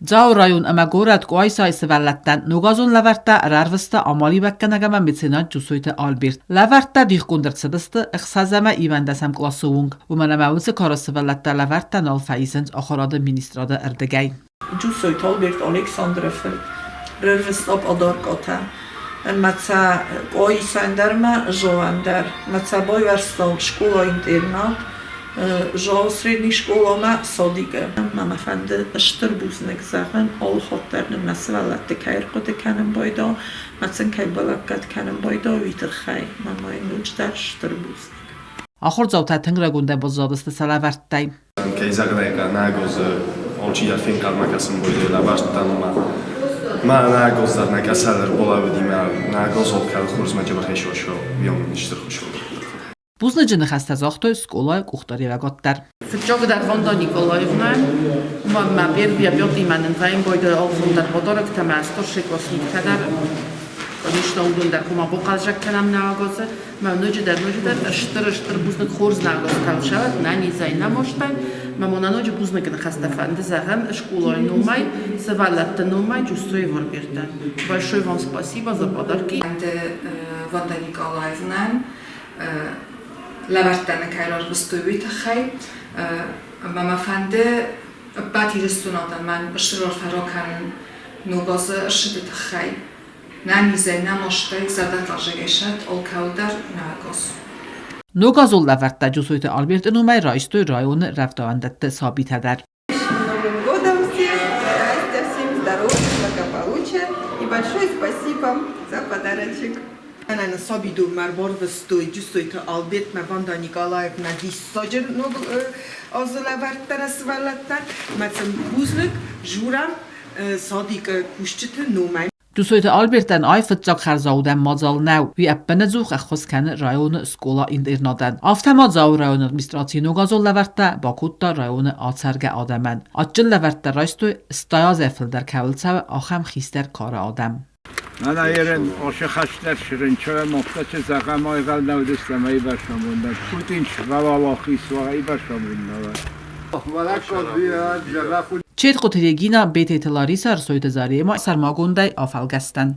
Дзауы район ӕмӕ горӕт Къуайсайы сывӕллӕттӕн ногазон лӕвӕрттӕ ӕрӕрвыста амалиуӕггӕнӕг ӕмӕ меценат Джусойты Альберт. Лӕвӕрттӕ дихгонд ӕрцыдысты ӕхсӕз ӕмӕ иуӕндӕсӕм къласы онг, уымӕн ӕмӕ уыцы кары сывӕллӕттӕ лӕвӕрттӕ нал фӕисынц ахуырады министрады ӕрдыгӕй. Джусойты Альберт Александры фырт рарвыста пъадаркъатӕ ӕмӕ сӕ Къуайсайӕн дӕр ӕмӕ Зоуӕн дӕр. Ӕмӕ сӕ байуӕрста скъола-интернат Зоу средний скъоламӕ садикы. Мӕ мӕ фӕнды стыр бузныг зӕгъын, алы хатт дӕр нын мӕ сывӕллӕтты кӕй ӕрхъуыды кӕнын байдыдта, мӕ сын кӕй балӕггад кӕнын байдыдта, уый тыххӕй. Мӕ ма йын ноджыдӕр стыр бузныг. Ахуырдзаутӕ тынг рагондӕй баззадысты сӕ лӕвӕрттӕй. Кӕй зӕгъын ӕй хъӕуы, нӕ агоз алчидӕр фенхъӕлмӕ кӕсын бойдой лӕвӕрдтам ӕмӕ мӕ нӕ агоз дӕр нӕ къӕсӕр ӕрбалӕууыди мӕ нӕ агоз олкӕл хорзмӕ джебӕхӕй сосо, уый стыр хуыцау. Бузныджы ныхӕстӕ загътой скъолайы къухдариуӕгад дӕр. Фыццагдӕр Ванда Николаевна, мӕ первый объедимӕ нын вӕййы алфондӕр подароктӕ мӕ старшеклассниктӕ дӕр. Конечно, уыдон дӕр хъуамӕ бахъаззаг кӕнӕм нӕ агазы. Мӕ ноджыдӕр, ноджыдӕр стыр, стыр бузныг хорз нӕ агаз кӕлсӕвӕд, нӕ низӕй, нӕ мастӕй. Мӕ мона ноджы бузныг ныхӕстӕ фӕнды зӕгъӕн скъолайы номӕй, сывӕллӕтты номӕй Джусойы Альбертӕн. Большое вам спасибо за подарки. Ванда Николаевнӕн лӕвӕрттӕ нын кӕй рарвыстой, уый тыххӕй. Ӕмӕ мӕ фӕнды ӕппӕт Ирыстоны адӕмӕн стыр арфӕ ракӕнын Ног азы ссыды тыххӕй. Нӕ низӕй, нӕ мастӕй зӕрдӕхъӕрзӕгӕй сӕт алкӕуыл дӕр нӕ ӕгас. Ногазон лӕвӕрттӕ Джусойты Альберты номӕй райстой районы рӕвдауӕндӕтты сабитӕ дӕр. Новым годом всех! Счастья всем, здоровья, благополучия и большое спасибо за подарочек. Мӕнӕн сабидурмӕ ӕрбарвыстой Джусойты Альбертмӕ Ванда Николаевна диссаджы ног азы лӕвӕрттӕ нӕ сывӕллӕттӕн. Мӕ сын бузныг журам садикы кусджыты номӕй. Джусойты Альбертӕн ай фыццаг хӕрзаудӕн мадзал нӕу. Уый ӕппынӕдзух ӕххуыс кӕны районы скъола-интернатӕн. Афтӕ ма Дзауы районы администрацийы ногазон лӕвӕрттӕ бакодта районы ацӕргӕ адӕмӕн. Адджын лӕвӕрттӕ райстой, 60 азӕй фылдӕр кӕуыл цӕуы, ахӕм хистӕр кары адӕм. Мӕнӕ ерын ошы хӕстӕр срынчырӕм охтачы зӕгъӕм айгъал нӕ уыдыстӕм ӕй бӕрсамондӕн. Путин свалалахи суа ӕй бӕрсамондӕн. Четкъуты Регина, Бететы Лариса, Ӕрсойты Зарема сӕрмагондӕй афӕлгӕстӕн.